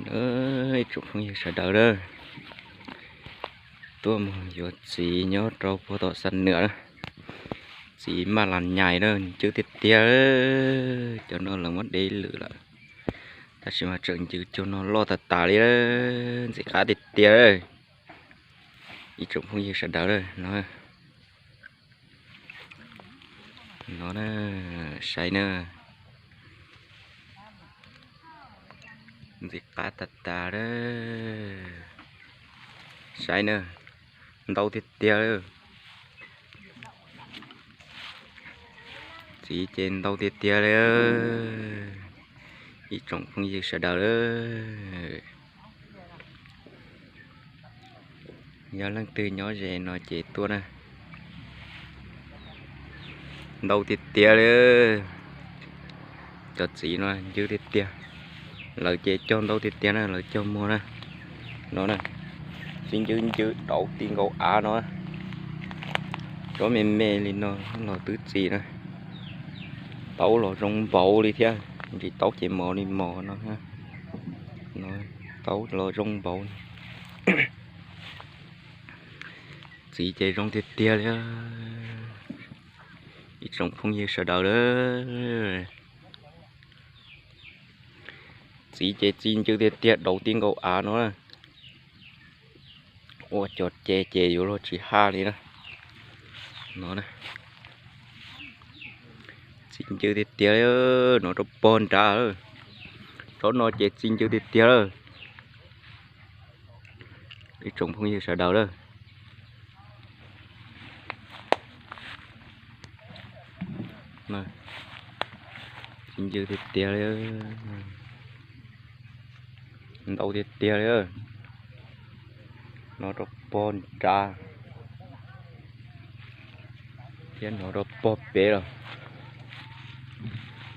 Ib tsoom phooj ywg sawv daws na, tuaj mus yuav txiv nyob rau puag tom Xam Nwam na. Txiv maj las nyais na, ncw tiag tiag. Cov no lawv muab de lwm lawm, tab sis mas tseem ncw cov no loj tas tas li, ntxim qab tiag tiag. Ib tsoom phooj ywg sawv daws na, no, no na, saib na, ntxim qab tas tas. Saib na, ntau tiag tiag li. Txiv ces ntau tiag tiag li. Ib tsoom phooj ywg sawv daws, yog leej twg nyob ze no ces tuaj na. Ntau tiag tiag li. Cov txiv no ncw tiag tiag. Lawv ces cog ntau tiag tiag na, lawv cog muag na. No na, txiv ncw ncw dauv ti nkaus av no. Tsob me me li no los twb txi na. Taub los zoo npaum li thiab, ntsis taub ces mos li mos no. Taub los zoo npaum. Txiv ces zoo tiag tiag li. Ib tsoom phooj ywg sawv daws, txiv ces txi ncw tiag tiag, dauv ti nkaus av no. Ua cov ce ces yuav luag tsis haj li na. No, txi ncw tiag tiag li. No rau pog nrad, tsob no ces txi ncw tiag tiag lawm. Ib tsoom phooj ywg sawv daws lawm, txi ncw tiag tiag li, ntau tiag tiag li. No rau pog nrad thiab no rau pog pem los,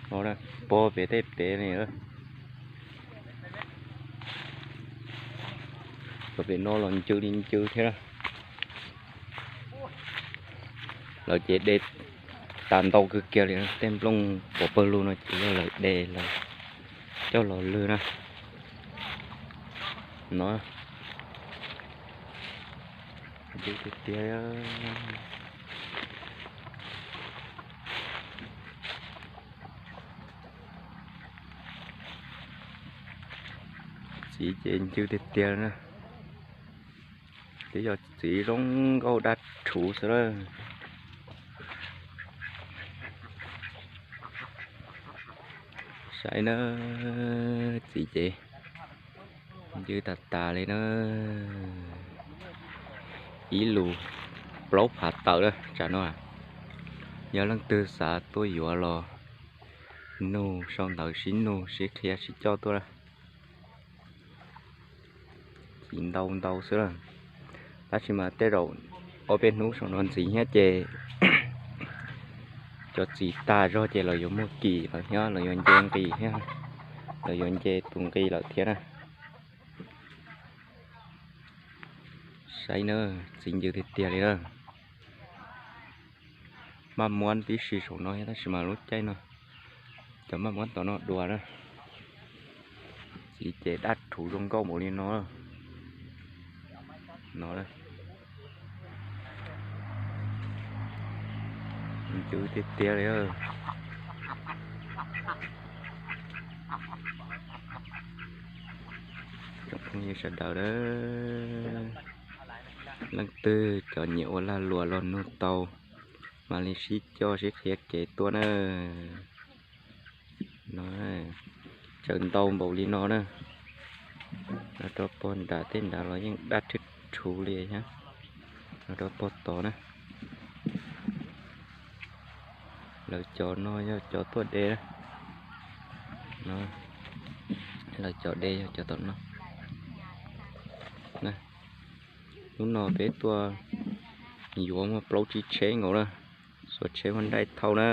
no pog pem tej pem ne. Cov pem no los ncw li ncw thiab. Lawv ces de tas ntau kawg kiag li, tej nplooj pov pawg lug no ces yog lawv de lawv coj los lwg na. No, ncw tiag tiag. Txiv ces ncw tiag tiag na. Twb yog txiv zoo nkauj daj rhuv xwb lawm. Saib na, txiv ces ncw tas tas li na. Ib lus plaub phav tawm lawm tsam no. Yog leej twg xav tuaj yuav los nug sau ntawv sib nug sib qhia sib coj tuaj lawm. Txiv ntau ntau xwb lawm, tab sis mas tej zaum ob peb hnub saum no ntxiv thiab ces cov txiv tag zog ces lawv yuav muag kim lawm thiab, lawv yuav nce nqis thiab, lawv yuav nce tus nqi lawm thiab na. Saib na, txiv ncw tiag tiag li na. Maj muab tib si saum no thiab tab sis mas lub caij no cov maj muab tom no dua na. Txiv ces daj rhuv zoo nkauj npaum li no. No, ncw tiag tiag li. Tsoom phooj ywg sawv daws, leej twg cov nyiam ua lag luam los nug tau, mam li sib coj sib qhia kev tuaj na. No, tseem ntau npaum li no na. No rau pog nrad, tej nrad los yeej daj rhuv rhuv li thiab. No rau pog tod na. Lawv cov no yog cov tuaj de na. Lawv cov de yog cov tom no. Hnub no peb tuaj yuav muaj plaub tsib tsheb nkaus na. Xuas tsheb muaj nraij thauj na.